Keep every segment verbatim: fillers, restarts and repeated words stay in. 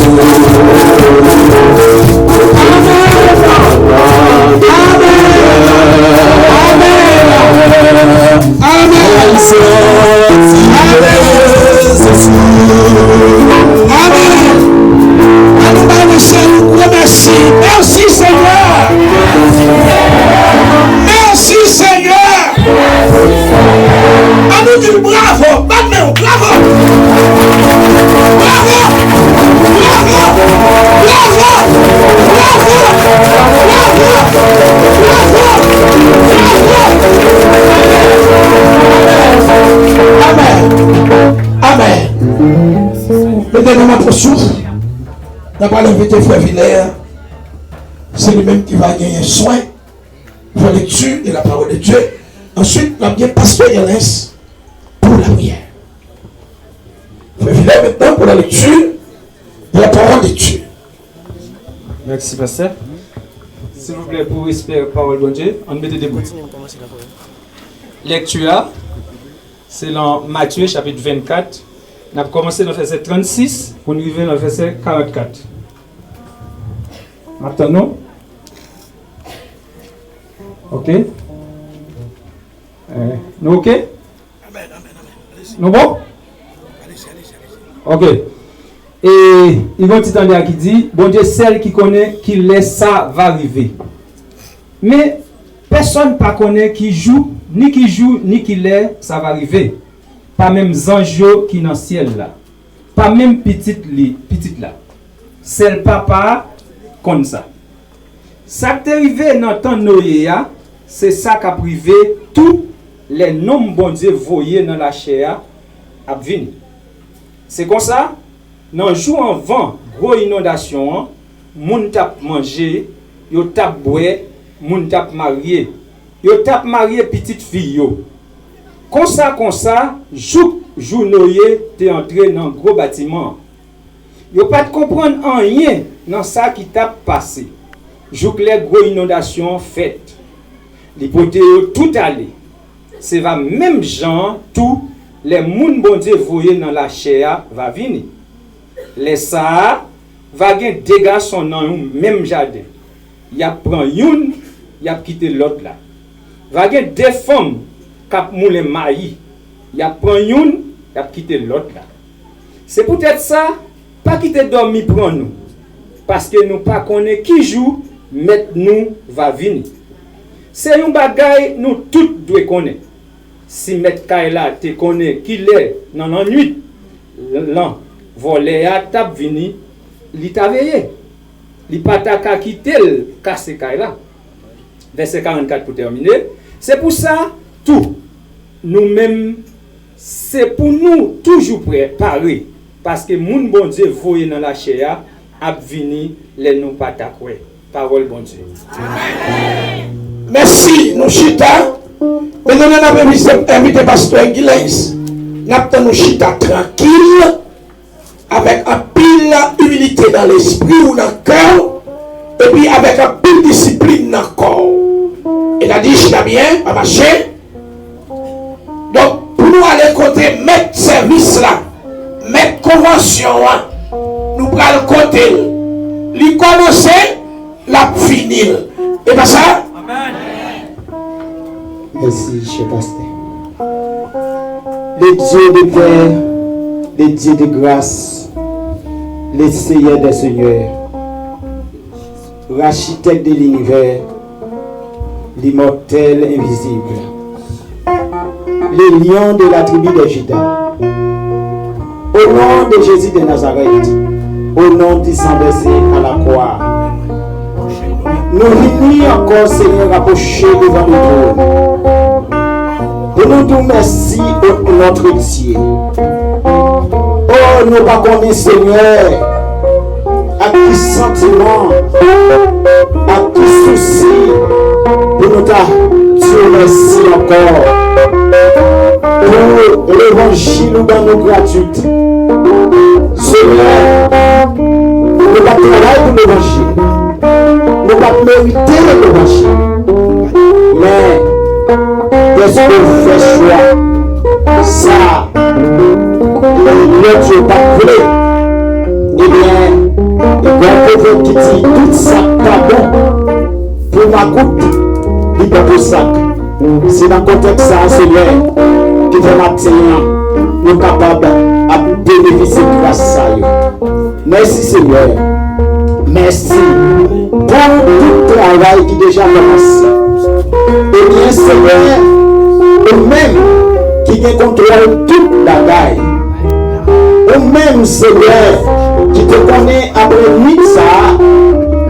Amen. Amen. Amen. Amen. Amen. Ann nou bay Lesenyè yon gwo mèsi. Mèsi, Senyè. Mèsi, Senyè. Ann nou di l bravo. Bat men w. Bravo. Bravo. Bravo. Bravo. Bravo. Bravo. Bravo. Bravo. Amen. Amen. Mete nou nan pozisyon. N ap al envite frè Vilè. Se li menm ki va genyen swen pou lekti de la parole de Dieu. Answit, n ap gen pastè Gelens pou lapriyè. Frè Vilè, mentnan, pou la lekti de la parole de Dieu. Mèsi, pastè. Silvouplè, pou respè pawòl Bondye, ann mete debout. Lèkti a, se lan Matye, chapit vennkat. N ap kòmanse nan vèsè trannsis pou n rive nan vèsè karannkat. M ap tann nou. Ok. Eh, nou ok? Nou bon? Ok. E, li gon ti tande a ki di, Bondye sèl ki konnen ki lè sa va rive. Men, pèsonn pa konnen ki jou, ni ki jou, ni ki lè sa va rive. Pa menm zanj yo ki nan syèl la. Pa menm pitit li, pitit la. Sèl Papa a konn sa. Sa k te rive nan tan Noye a, se sa k ap rive tou lè nonm Bondye voye nan lachè a ap vini. Se konsa, nan jou anvan gwo inondasyon an, moun t ap manje, yo t ap bwè, moun t ap marye, yo t ap marye pitit fi yo. Konsa, konsa, jouk jou Noye te antre nan gwo batiman an. Yo pa t konprann anyen nan sa ki t ap pase, jouk lè gwo inondasyon an fèt. Li pote yo tout ale. Se va menm jan an tou lè moun Bondye voye nan lachè a va vini. Lè sa a, va gen de gason nan yon menm jaden. Y ap pran youn, y ap kite lòt la. Va gen de fanm k ap moulen mayi. Y ap pran youn, y ap kite lòt la. Se poutèt sa, pa kite dòmi pran nou, paske nou pa konnen ki jou Mèt nou va vini. Se yon bagay nou tout dwe konnen. Si mèt kay la te konnen ki lè nan lannwit lan vòlè a t ap vini, li ta veye. Li pa ta ka kite l kase kay la. Vèsè karannkat pou tèmine. Se pou sa, tou, nou menm, se pou nou toujou prè, pare, paske moun Bondye voye nan lachè a ap vini lè nou pa ta kwè. Pawòl Bondye. Mèsi, nou chita. Mentnan, n ap envite, envite pastè Gilens. N ap tann nou chita trankil, avèk anpil imilite nan lespri w, nan kè w, epi avèk anpil disiplin nan kò w. E n a di, chita byen, pa mache. Donk, pou nou ale kote mèt sèvis la, mèt konvansyon an, nou pral kote l. Li kòmanse, l ap fini l. E pa sa? Amèn. Mèsi, chè pastè. Le Dieu de paix, le Dieu de grâce, le Seigneur des seigneurs, l'architecte de l'univers, l'immortel invisible, le lion de la tribu de Juda. Au nom de Jésus de Nazareth, au nom du sang versé à la croix, nou vini ankò, Senyè, rapwoche devan nou twòn pou nou di w mèsi, o notre Dieu. O, nou pa konnen, Senyè, ak ki santiman, ak ki sousi pou nou ta di w mèsi ankò pou levanjil ou ban nou gratwit. Senyè, nou pa t travay pou levanjil. Nou pa t merite levanjil. Men, dèske w fè chwa sa lòt yo pa t vle, ebyen, Pwovèb ki di, tout sak pa bon pou makout, li bon pou sak. Se nan kontèks sa a, Senyè, ki fè maten an, nou kapab ap benefisye gras sa yo. Mèsi, Senyè. Mèsi pou tout travay ki deja kòmanse. Ebyen, Senyè, ou menm ki gen kontwòl tout bagay. Ou menm, Senyè, ki te konnen apre nwit sa a,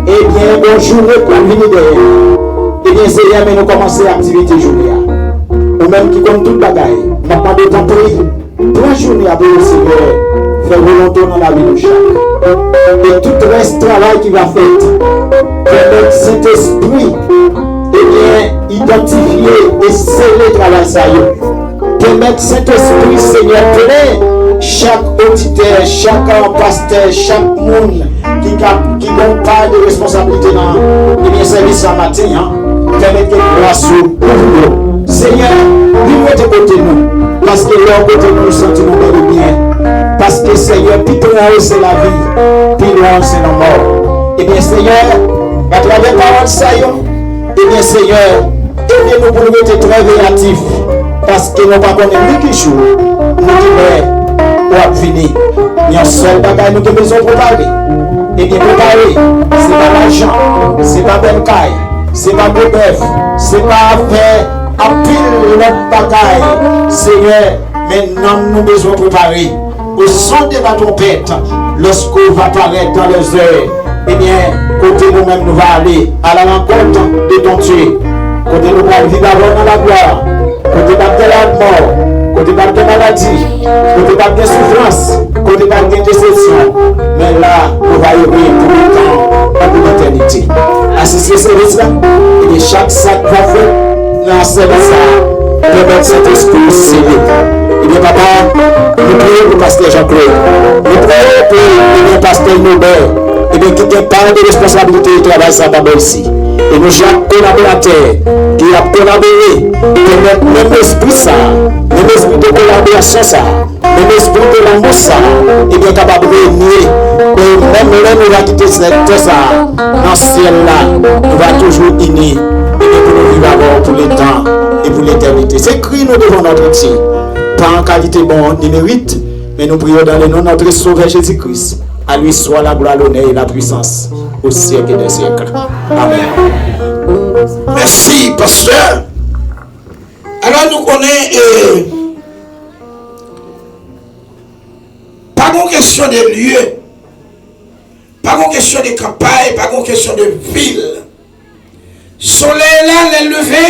ebyen, yon jounen pral vini dèyè. Ebyen, Senyè, men nou kòmanse aktivite jounen an. Ou menm ki konn tout bagay, m ap mande w, tanpri, pran jounen an pou nou, Senyè, fè volonte w nan lavi nou chak. E tout rès travay ki va fèt, pèmèt Sentespri, ebyen, idantifye e sele travay sa yo. Pèmèt Sentespri, Senyè, plen chak oditè, chak pastè, chak moun ki ka, ki gen pa de responsablite nan, ebyen, sèvis sa maten an. Pèmèt ke gras ou kouvri yo. Senyè, vin rete kote nou, paske lè w kote nou, nou santi nou bèl e byen. Paske, Senyè, pi pre w se lavi, pi lwen w se lanmò. Ebyen, Senyè, atravè pawòl sa yo, ebyen, Senyè, ede nou pou nou rete trè veyatif, paske nou pa konnen ni ki jou, ni ki lè w ap vini. Yon sèl bagay nou te bezwen prepare. Ebyen, prepare, se pa lajan, se pa bèl kay, se pa gwo bèf, se pa fè anpil lòt bagay. Senyè, men nanm nou bezwen prepare. Au son de la trompette, lorsqu'on va paraître dans les airs, ebyen, kote nou menm nou va ale, à la rencontre de ton Dieu. Kote nou pral viv avè w nan laglwa, kote p ap gen lanmò, kote p ap gen maladi, kote p ap gen soufrans, kote p ap gen desepsyon. Men la, nou va ere pou letan e pou letènite. Asiste sèvis la, ebyen, chak sa k va fèt nan sèvis sa a, pèmèt Sentespri w sele. Ebyen, papa, nou priye pou pastè Jean Claude. Nou priye pou, ebyen, pastè Nobert, ebyen, ki gen pa de responsablite travay sa pa bò isi. E nou chak kolaboratè ki ap kolabore, pèmèt menm lespri sa, menm lespri de kolaborasyon sa, menm lespri de lanmou sa, ebyen, kapab renye. E menm lè nou va kite sèktè sa, nan syèl la, nou va toujou ini, ebyen, pou nou viv avè w pou letan e pou letènite. Se kri nou devan Nòtrepti, pa an kalite bon ni merit, men nou priye w dans le nom de notre Sauveur Jésus-Christ. À lui soit la gloire, l'honneur et la puissance au siècle des siècles. Amen. Mèsi, pastè. Alò, nou konnen, e, pa gon kesyon de lye, pa gon kesyon de kanpay, pa gon kesyon de vil. Solèy la, lè l leve,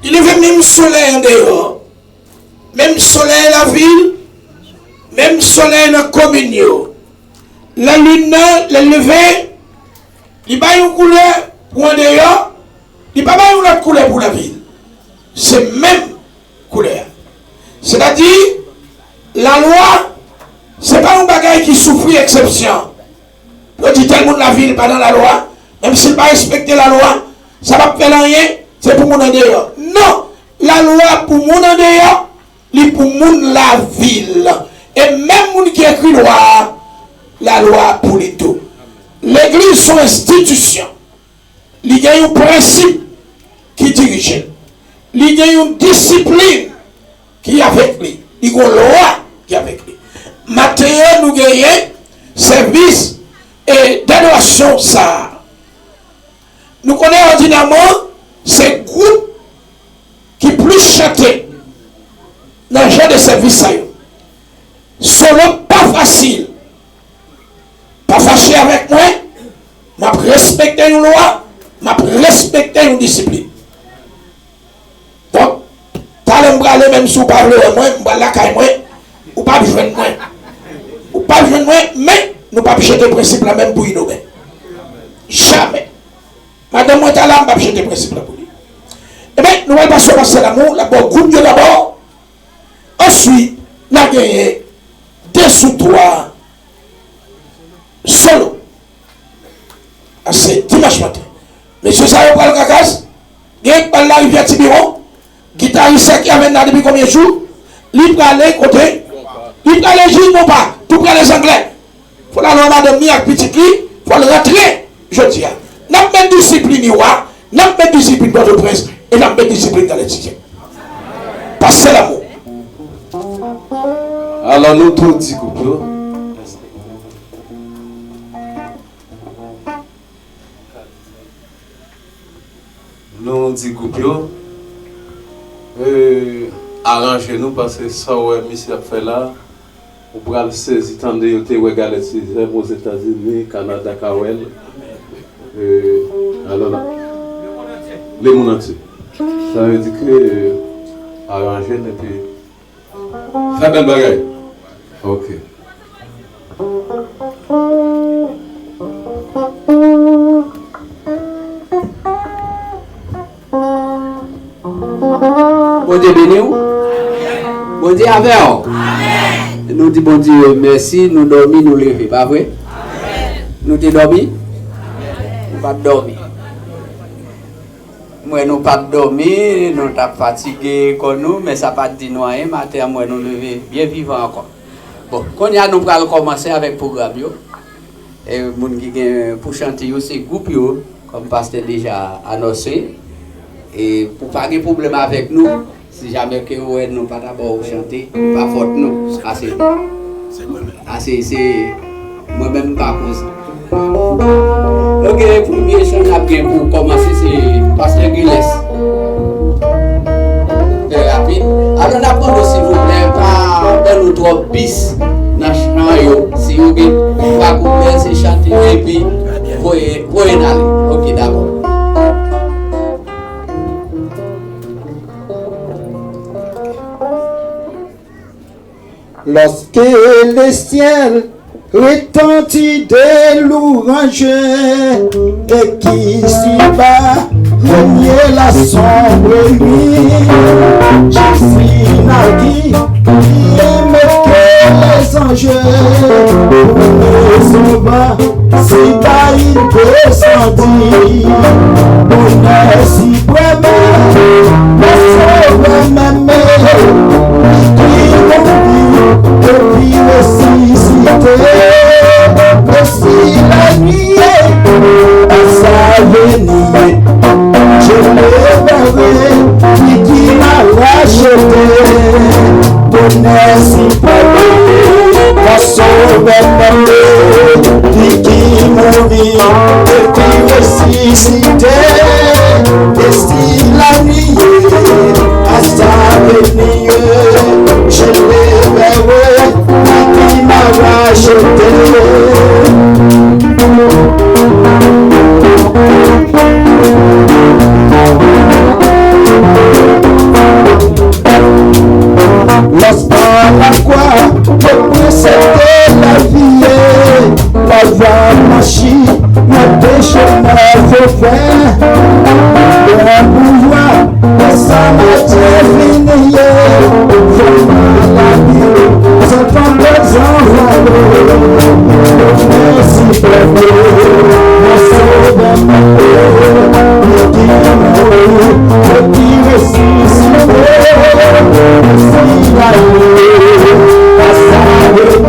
li leve menm solèy andeyò, menm solèy lavil, menm solèy nan komin yo. Lalin nan, lè l leve, li bay yon koulè pou andeyò, li pa bay yon lòt koulè pou lavil. Se menm koulè a. Sètadi, lalwa, se pa yon bagay ki soufri eksepsyon. Yo di tèl moun lavil pa nan lalwa, menm si l pa respekte lalwa, sa p ap fè l anyen, se pou moun andeyò. Non! Lalwa pou moun andeyò, li pou moun lavil. E menm moun ki ekri lwa a, lalwa pou li tou. Legliz se yon enstitisyon. Li gen yon prensip ki dirije l. Li gen yon disiplin ki avèk li. Li gen yon lwa ki avèk li. Maten an, nou genyen sèvis e dadorasyon sa a. Nou konnen òdinèman, se gwoup ki plis chante nan jan de sèvis sa yo. Solo pa fasil. Pa fache avèk mwen, m ap respekte yon lwa, m ap respekte yon disiplin. Donk, talè m prale, menm si w pa vle wè mwen, m pral lakay mwen, ou p ap jwenn mwen. Ou p ap jwenn mwen, men nou p ap jete prensip la menm pou inoben. Jamè. Madanm mwen ta la, m p ap jete prensip la pou li. Ebyen, nou pral pase pastè Lamour, l ap ba w gwoup yo dabò. Answit, n a genyen de sou twa solo. A se dimanch maten. Mesye sa yo pral Kakaz, gen k pral Larivyè Tibiwon, gitaris sa ki avè n la depi konbyen jou, li prale kote? Li prale jis Bonpa, tou prale Zanglè. Fò l al wè madanm li ak pitit li, pral rantre jodi a. N ap met disiplin yo a, n ap met disiplin Pòtoprens, e n ap met disiplin Galetisyen. Pastè Lanmou. Alò, nou tou di gwoup yo. Nou di gwoup yo, e, aranje nou, paske sa w wè misye ap fè la, ou pral sezi tande yo te wè Galetisyen Ozetazini, Kanada ka wè l. E, alò la, lemonn antye. Sa vle di ke, e, aranje n epi fè bèl bagay. Ok. Bondye beni w. Bondye avè w. Nou di Bondye mèsi, nou dòmi, nou leve, pa vre? Nou te dòmi? Nou pa t dòmi. M wè nou pa t dòmi, nou t ap fatige kò nou, men sa pa t di nou anyen. Maten an, m wè nou leve byen vivan ankò. Bon, kounye a nou pral kòmanse avèk pwogram yo. E moun ki gen pou chante yo, se gwoup yo, kòm pastè deja anonse. E pou pa gen pwoblèm avèk nou, si jamè ke ou wè nou pa ta ba w chante, pa fòt nou. Ase, ase, se mwen menm m pa konsa. Ok, premye chan n ap gen pou kòmanse se Pastè Gilles. Trè rapid. Alò, n ap mande w, silvouplè, pa ban nou twòp bis nan chan yo. Si yo gen twa kouplè, se chante epi voye, voye n ale. Ok, dakò. Lorsque le ciel retentit de louanges et qu'ici-bas régnait la sombre nuit, Jésus naquit, il aimait que les anges pour nous sauveurs. Si pa il desandi, bonè siprèm, mwen sovè menm, li ki mouri epi resisite. E si la nuit est sa veni, je le verrai, li ki m'a racheté. Bonè siprèm, mwen sovè menm, li ki mouri epi resisite. E si la nuit est sa veni, je le verrai, li ki m'a racheté. Lorsqu'à la croix, le prix c'était la vie, la voie blanchie, mwen te chèmen fofè. Bon pouvwa, mwen sa mwen te fini ye. Fè maladi, se tann dezanfale. Mèsi Bondye, mwen sovè mwen, li ki mouri, li ki resisite. Mèsi Bondye, pa sa vle di,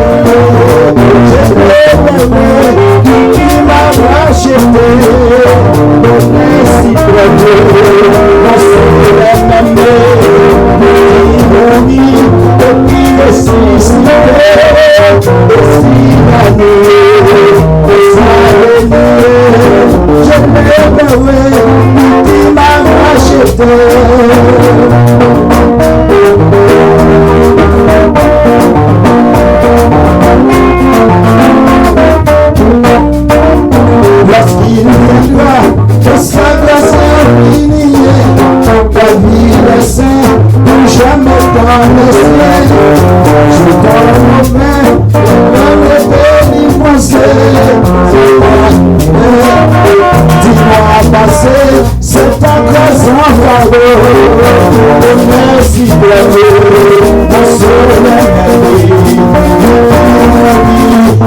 Bondye te renmen, li ki m'a racheté. Mèsi Bondye, mwen sovè mwen, li ki mouri, epi resisite. E si la nuit est sa veni, je le verrai, li ki m'a racheté. Lorsqu'il viendra, que sa grâce infinie, la vie des saints, pour jamais dans les cieux. Je donne mon pain, mon délivrance, dis-moi passer, c'est ta grâce en faveur. Mèsi Bondye, mwen sovè mwen, li ki mouri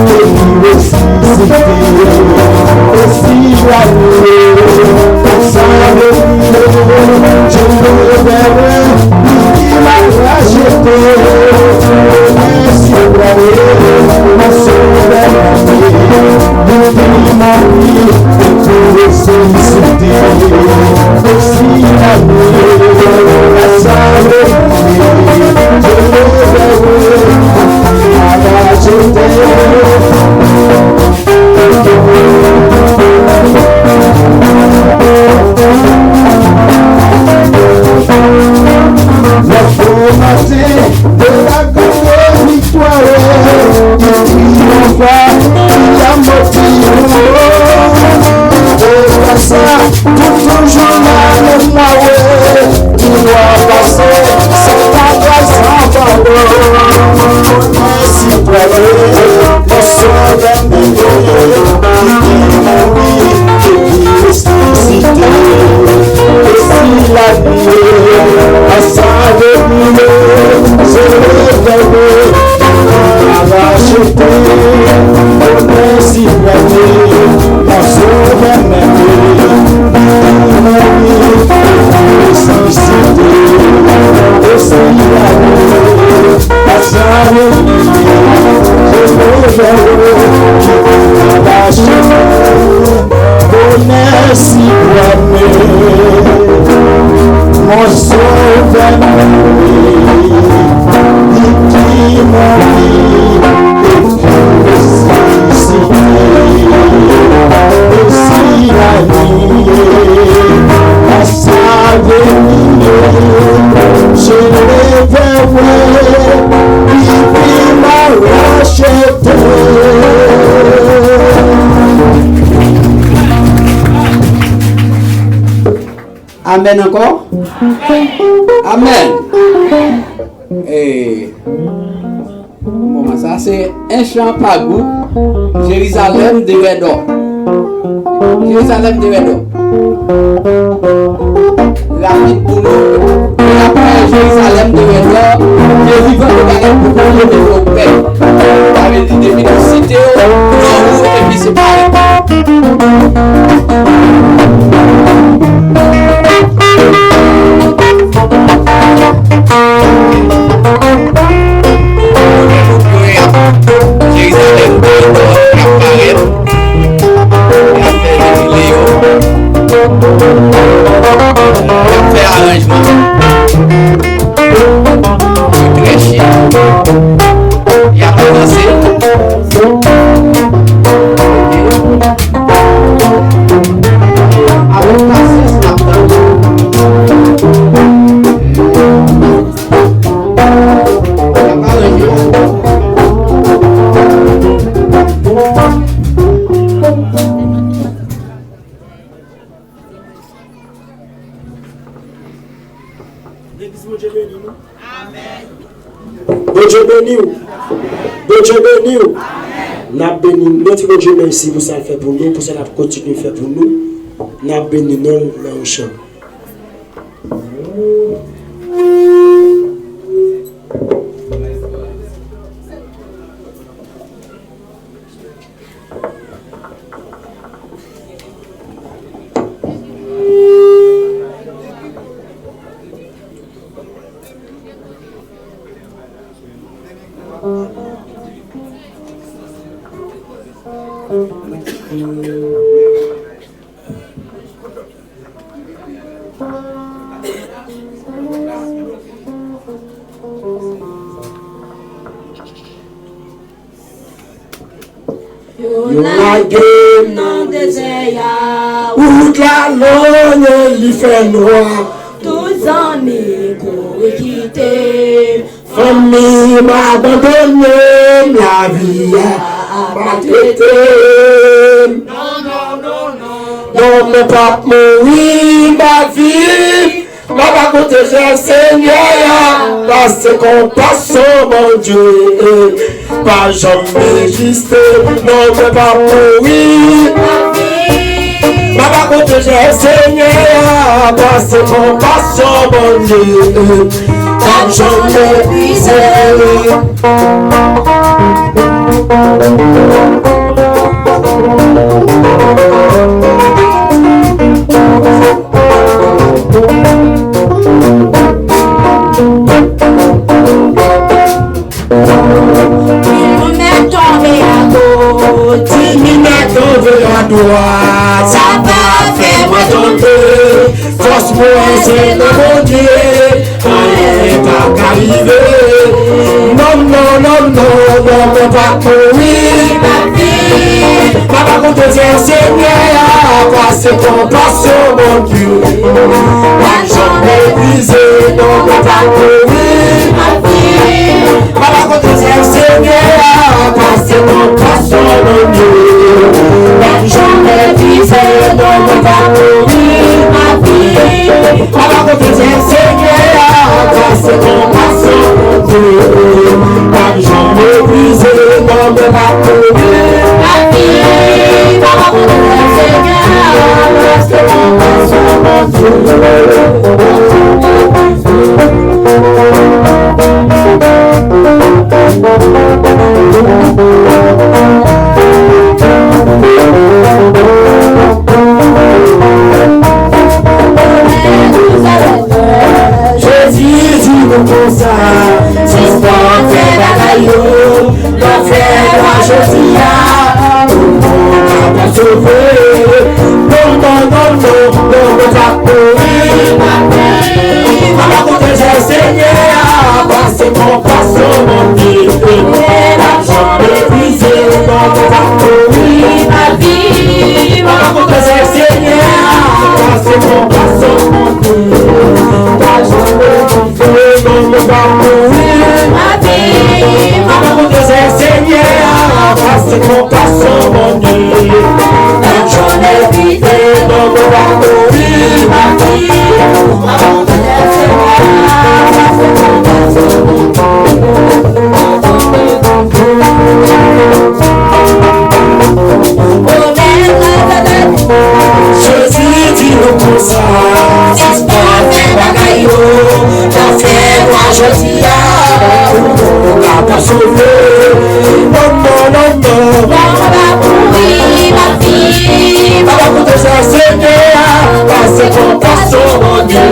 epi resisite. E si la nuit est sa veni, je le verrai, li ki m'a racheté. Mèsi Bondye, mwen sovè mwen, li ki Amèn ankò. Amèn. Eh, moman sa se en chan pa gou. Jerizalèm de Rèdò. Jerizalèm de Rèdò. Rapid pou nou. E apre Jerizalèm de Rèdò, ke vivan de Rèdò pou konfime yo pè. Sa vle di depi nou site yo, non ou epi se parèt. Jerizalèm koridò k ap parèt, y ap fè defile yo, y ap fè aranjman. Trè chik. Y ap avanse. Avèk pasyans n ap tande. Y ap aranje. Legliz, Bondye beni nou. Amèn. Bondye beni w. Bondye beni w. Amèn. N ap beni, nou di Bondye mèsi pou sa l fè pou nou, pou sa l ap kontinye fè pou nou. N ap beni non l nan yon chan. Yo lage m nan dezè a, wout la long e li fè nwa. Tout zanmi kouri kite m, fanmi m abandone m, lavi a maltrete m. Non, non, non, non, non, mwen p ap mouri, m ap viv. M ap akonte jèv Senyè a, paske konpasyon Bondye pa janm deziste. Non, mwen p ap mouri. M ap akonte jèv Senyè a, paske konpasyon Bondye pa janm epuize. Kilomèt tonbe agoch, kilomèt tonbe adwat, sa pa fè mwen tonbe. Fòs mwen se nan Bondye, anyen pa ka rive. Non, non, non, non, non, mwen p ap mouri. M ap akonte jèv Senyè a, paske konpasyon Bondye pa janm epuize. Non, mwen p ap mouri. M ap akonte jèv Senyè a, paske konpasyon Bondye pa janm epuize. Non, mwen p ap mouri. M ap akonte jèv Senyè a, paske konpasyon Bondye pa janm epuize. Non, mwen p ap mouri. M ap akonte jèv Senyè a, paske konpasyon Bondye pa janm epuize. Jezi di nou konsa, sispann fè bagay yo, nan fè lwa jodi a, pou moun kapab sove. Non, non, non, non, non, mwen p ap mouri. M Viv an kontre Senyè a, pase konpasyon Bondye. Pa janm refize non, nou pa mouri. Pa viv an kontre Senyè a, pase konpasyon Bondye. Pa janm refize non, nou pa mouri. Pa viv an kontre Senyè a, pase konpasyon Bondye. Jezi di nou konsa, sispann fè bagay yo, nan fè lwa jodi a, pou nou kapab sove. Non, non, non, non. Non, pa mouri, pa viv. Pa koute sa Senyè a, pase konpasyon Bondye.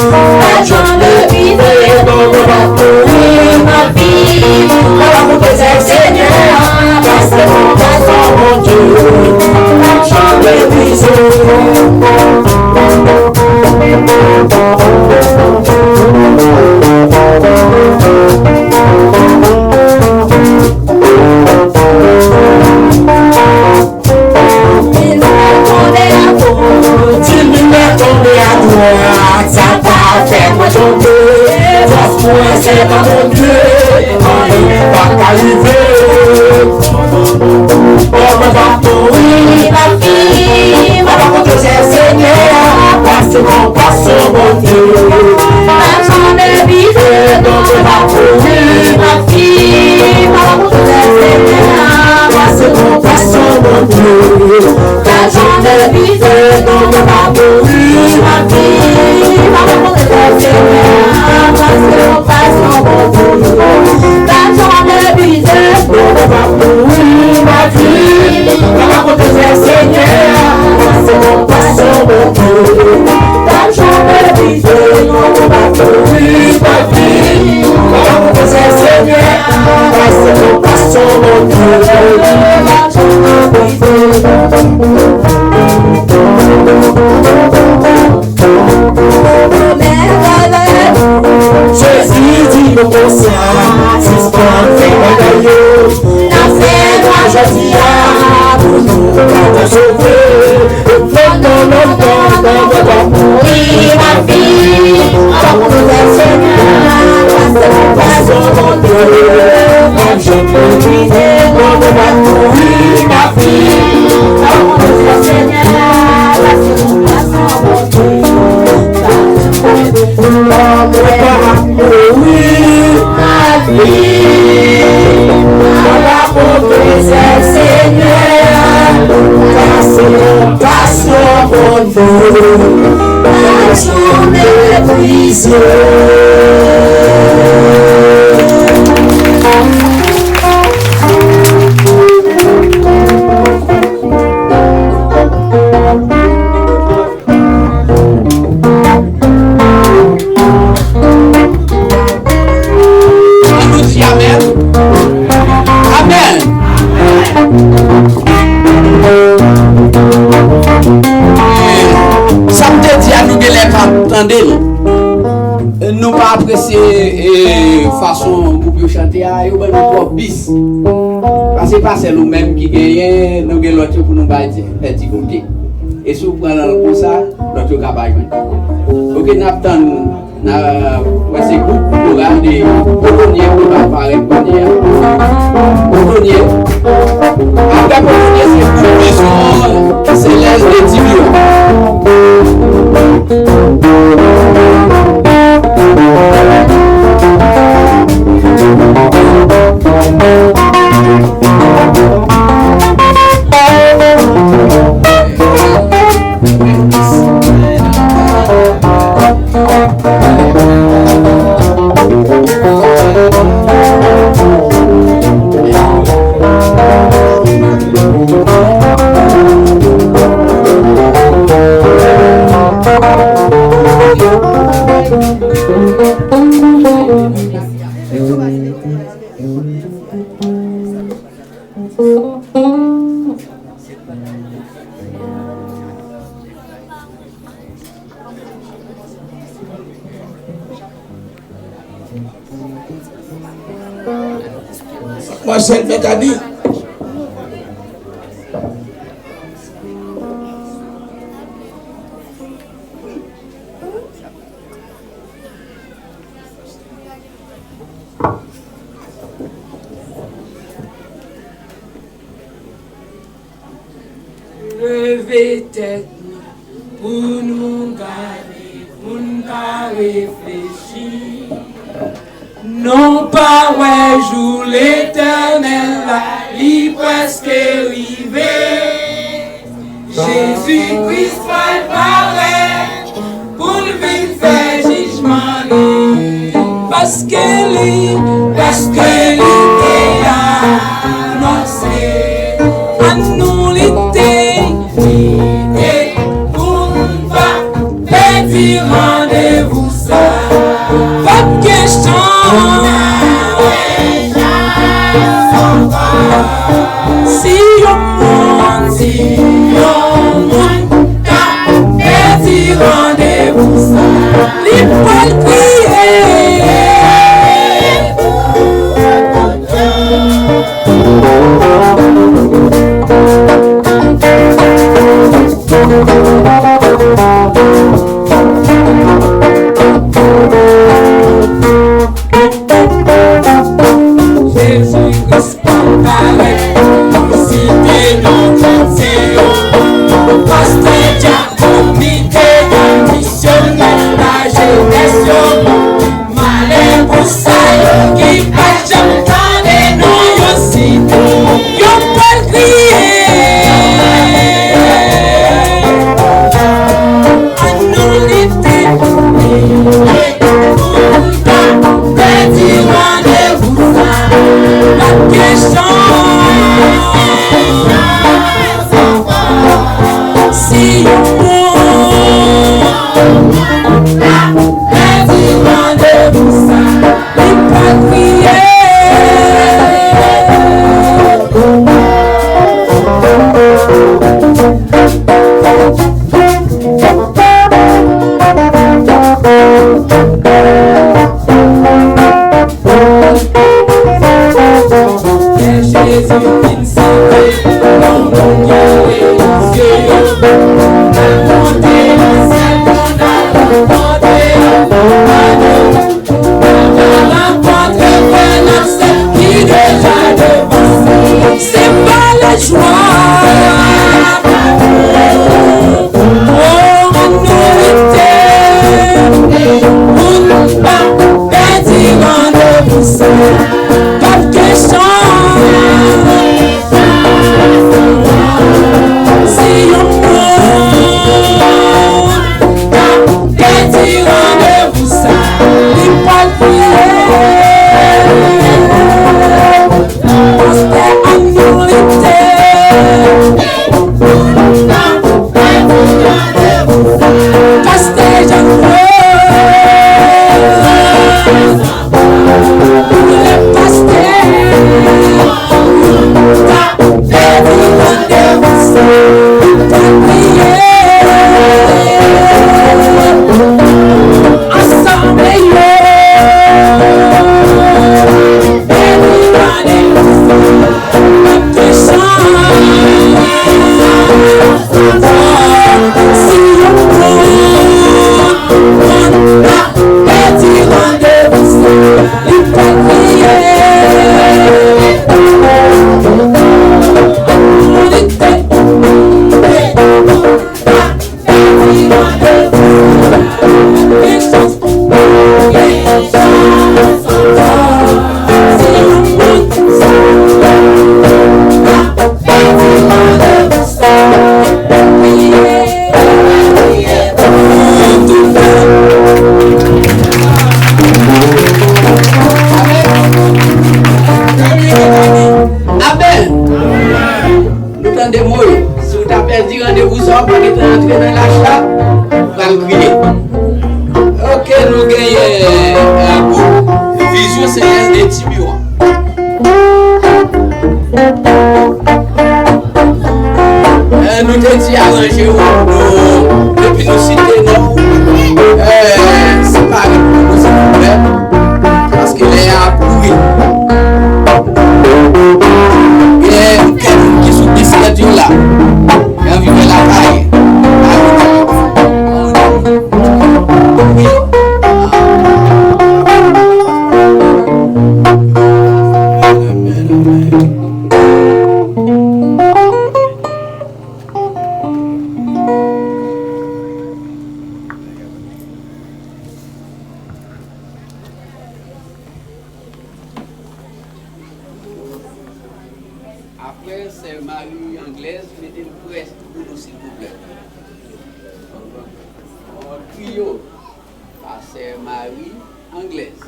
Pa janm refize non, nou pa mouri, n ap viv. Pa koute sa Senyè a, pase konpasyon Bondye. Pa janm refize. Ti limyè tonbe adwat, sa pa fè mwen tonbe. Fòs mwen se nan Bondye, anyen pa ka rive. O, mwen p ap mouri, m ap viv. Mwen pa konte Senyè a, pase konpasyon Bondye. Pa janm refize non, mwen p ap mouri, m ap viv. Mwen pa konte Senyè a, pase konpasyon Bondye. Pa janm refize non, mwen p ap mouri, m ap viv. Pa janm refize non, mwen p ap mouri, m ap viv. Pa janm refize non, mwen p ap mouri, m ap viv. Pa janm refize Senyè a, pase konpasyon Bondye. Jezi di nou konsa, sispann fè bagay yo, n ap fè lwa jodi a, pou nou kapab sove. Non, non, non, non, non, mwen p ap mouri, m ap viv. Mwen p ap mouri, Senyè a, pase konpasyon Bondye. M ap janm refize non, mwen p ap mouri, m ap viv. Mwen p ap mouri, Senyè a, pase konpasyon Bondye. Mwen p ap mouri, m ap viv. Mwen p ap mouri, Senyè a, pase konpasyon Bondye. Pa janm meprize. Ann nou di amèn. Amèn. Sa m te di a, nou genlè pa tande l. Nou pa apresye, e, fason gwoup yo chante a, yo ban nou twòp bis. Paske pa sèl ou menm ki genyen, nou gen lòt yo pou nou bay ti, fè ti kote. E si w pran l konsa, lòt yo ka pa jwenn. Oke, n ap tann, n a, wè se gwoup koral de Potonye ki va parèt kounye a. Potonye. Apre Potonye, se gwoup Mezon Selès de Dibyon. Madmwazèl Mètani. Leve tèt nou pou nou gade, pou n pa reflechi. Nou pa wè jou Letènèl la, li prèske rive. Jezi Kris pral parèt pou l vin fè jijman li. Paske li, paske li te anonse, ann nou lite, lite pou n pa pèdi randevou sa. P ap gen chans. Si yon moun, si yon moun ta pèdi randevou sa, li pral kriye. Jezi Kris pral parèt, nou site non Bondye yo. Pastè, dyakon, lidè, misyonè, lajenès yo. Malè pou sa yo ki pa janm tande non yo site. Yo pral kriye. Ann nou lite pou n pa pèdi randevou sa. P ap gen chans. Si yon moun pèdi randevou sa, li pral kriye. Lè Jezi fin site, yon moun gade zye yo, l al monte nan syèl, moun al rankontre avèk Papa l, rankontre frè n ak sè ki deja devan sa. Se pa lajwa. Oh, ann nou lite pou n pa pèdi randevou sa. P ap gen chans. Si yon moun ta pèdi randevou sa, li pral kriye. Pastè, ann nou lite. Pastè Jean Claude, pou lè pastè ta pèdi randevou sa, ta kriye. Ansanm yo. Amen. Nou tande mo yo. Si w ta pèdi randevou sa, w pa gentan antre nan lach la, ou pral kriye. Ok, nou genyen, eh, gwoup Vizyon Seyès de Tibiwa. Eh, nou te di aranje w, nou, epi nou site non w. Eh, separe pou nou, silvouplè. Paske lè a ap kouri. Gen kèk moun ki sou disèt yo la. Gen anvi fè lakay. Mete l près pou nou, silvouplè. Yon triyo pa Sè Marie Anglaise.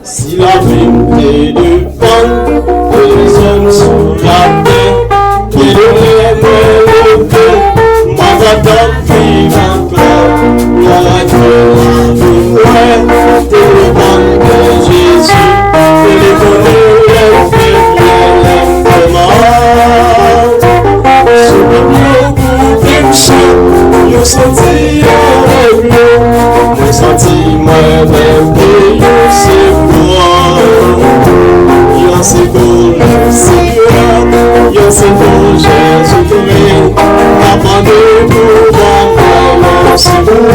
Si lavi m te depann de lèzòm sou latè, e de lè mwen leve, mwen pa t ap viv ankò. Lè ke lavi m mwen te depann de Jezi, e li konnen lè m fèb, lè m fè mal. Sou Bib yo kouvri m chak, yo soti avèk dlo. Mwen santi mwen menm ke yon sekou. Yon sekou Lesenyè, yon sekou Jezikri. M ap mande pou ban mwen yon sekou.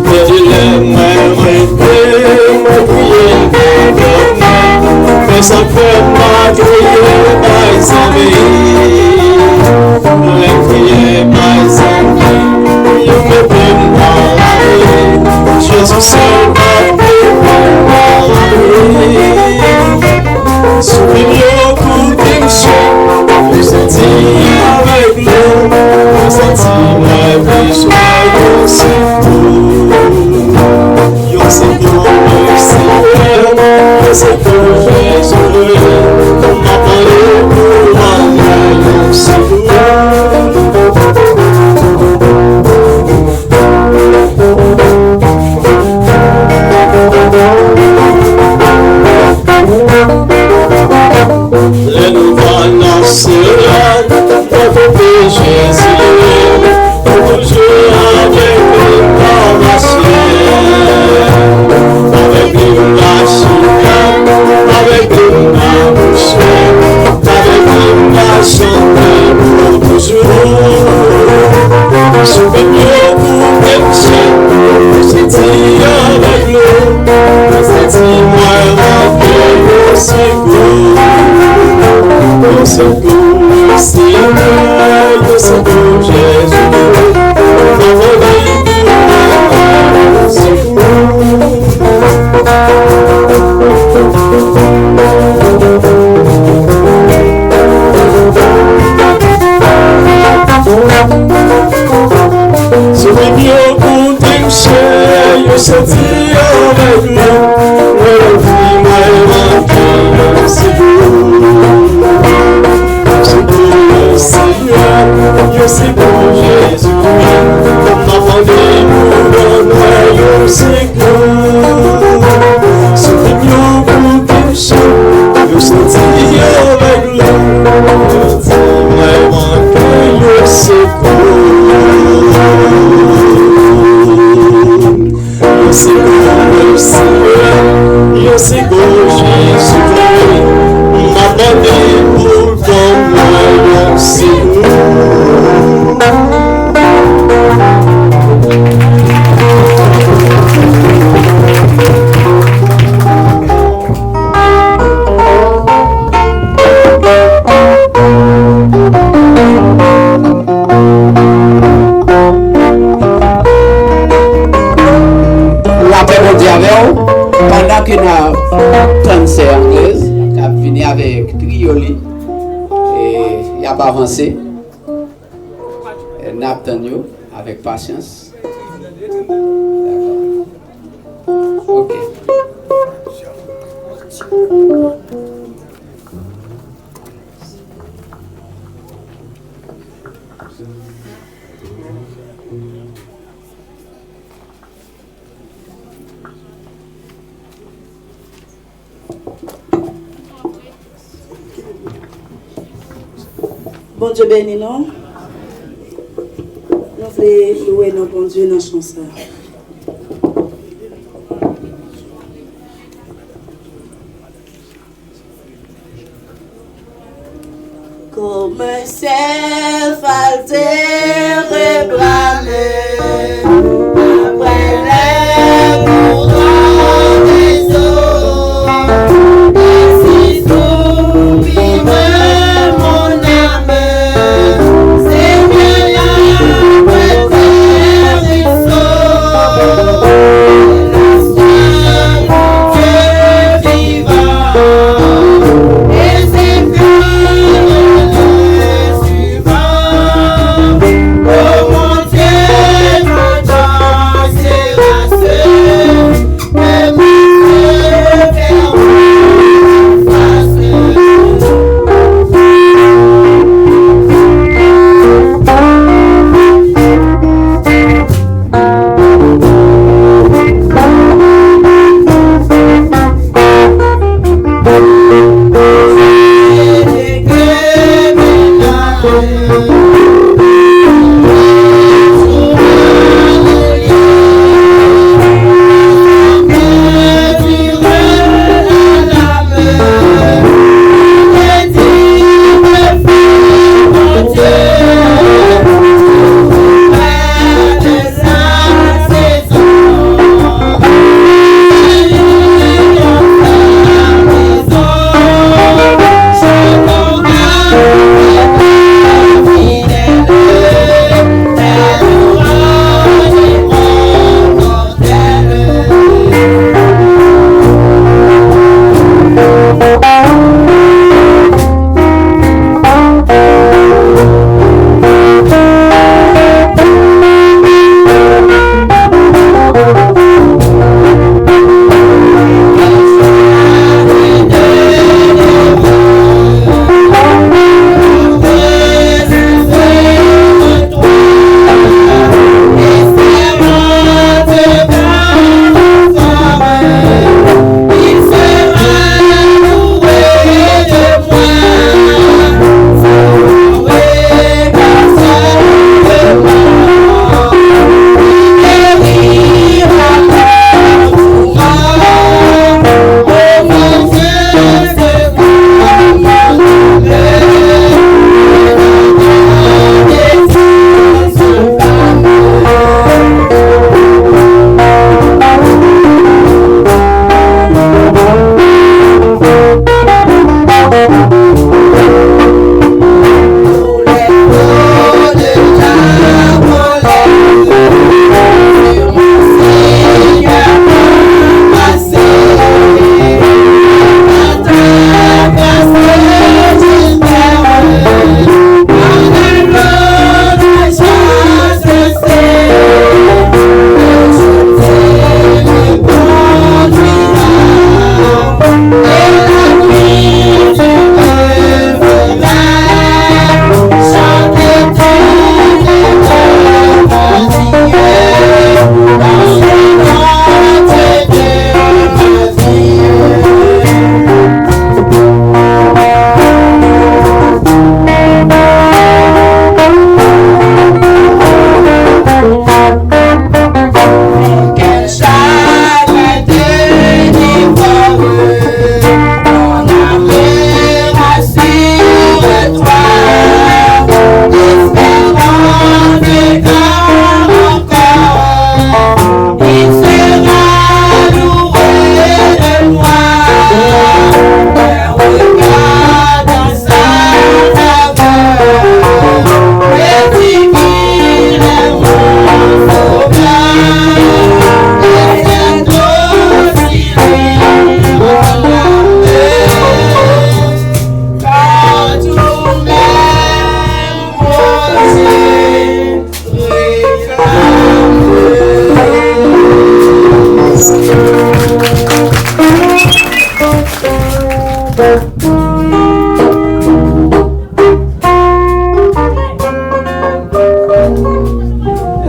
Gen de lè mwen rete, mwen priye, m pa dòmi. Men sa k fè m pa kriye bay zanmi. Lè m kriye bay zanmi, yo mete m nan lari. Jezi sèl k ap mete m nan lari. Sou Bib yo kouvri m chak, yo soti avèk dlo. Mwen santi mwen bezwen yon sekou. Yon sekou Lesenyè, yon sekou Jezikri. M ap mande pou ban mwen yon sekou. Lè nou pa nan syèl la, nan kote Jezi ye, nou toujou avèk li n ap mache. Avèk li n ap chita, avèk li n ap bouche, avèk li n ap chante pou toujou. Sou Bib yo kouvri m chak, yo soti avèk dlo. Mwen santi mwen manke yon sekou. Yon sekou Lesenyè, yon sekou Jezikri. Mwen mande pou ban mwen yon sekou. Sou Bib yo kouvri m chak, yo soti avèk dlo. Mwen leve, mwen manke yon sekou. Yon sekou Lesenyè, yon sekou Jezikri. M ap mande pou ban mwen yon sekou. Sou Bib yo kouvri m chak, yo soti avèk dlo. Mwen manke yon sekou. Yon sekou Lesenyè, yon sekou Jezikri. M ap mande pou l ban mwen yon sekou. Lapè Bondye avè w. Pandan ke n ap tann sè Anglaise k ap vini avèk triyo li, e y ap avanse, n ap tann yo avèk pasyans. Dakò. Ok. Bondye beni nou. Vle louwe non Bondye nan chan sa. Comme un cerf altéré, bramé après les courants des eaux, ainsi soupire mon âme, Seigneur, après tes ruisseaux. Dieu vivant, et c'est que le suivant. Oh mon Dieu, mon Dieu, c'est la seule que peut faire face.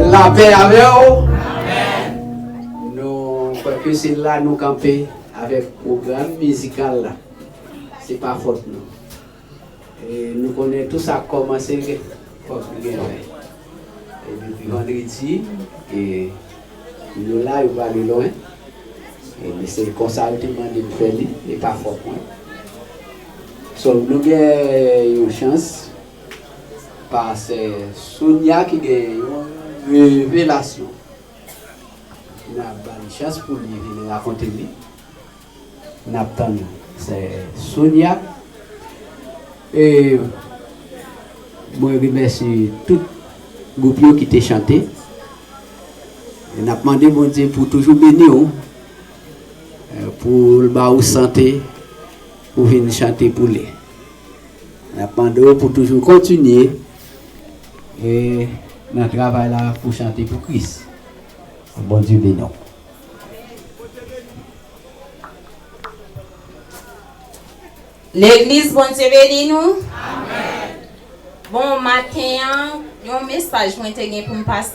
Lapè avè w. Nou kwè ke se la nou kanpe avèk pwogram mizikal la. Se pa fòt nou. E nou konnen tou sa k kòmanse gen, fòk li gen fen. E Vandredi, e, yo la, yo prale lwen. E, men se konsa yo te mande m fè li, e pa fòt mwen. So, nou gen yon chans, pastè Sonia ki gen yon revelasyon. N ap ba li chans pou li vin rakonte li. N ap tann sè Sonia. E mwen remèsye tout gwoup yo ki te chante. E n ap mande Bondye pou toujou beni w, e pou l ba ou sante pou vin chante pou li. N ap mande w pou toujou kontinye, e nan travay la pou chante pou Kris. Bondye beni w. Legliz, Bondye beni nou. Bon, maten an, yon mesaj mwen te gen pou m pase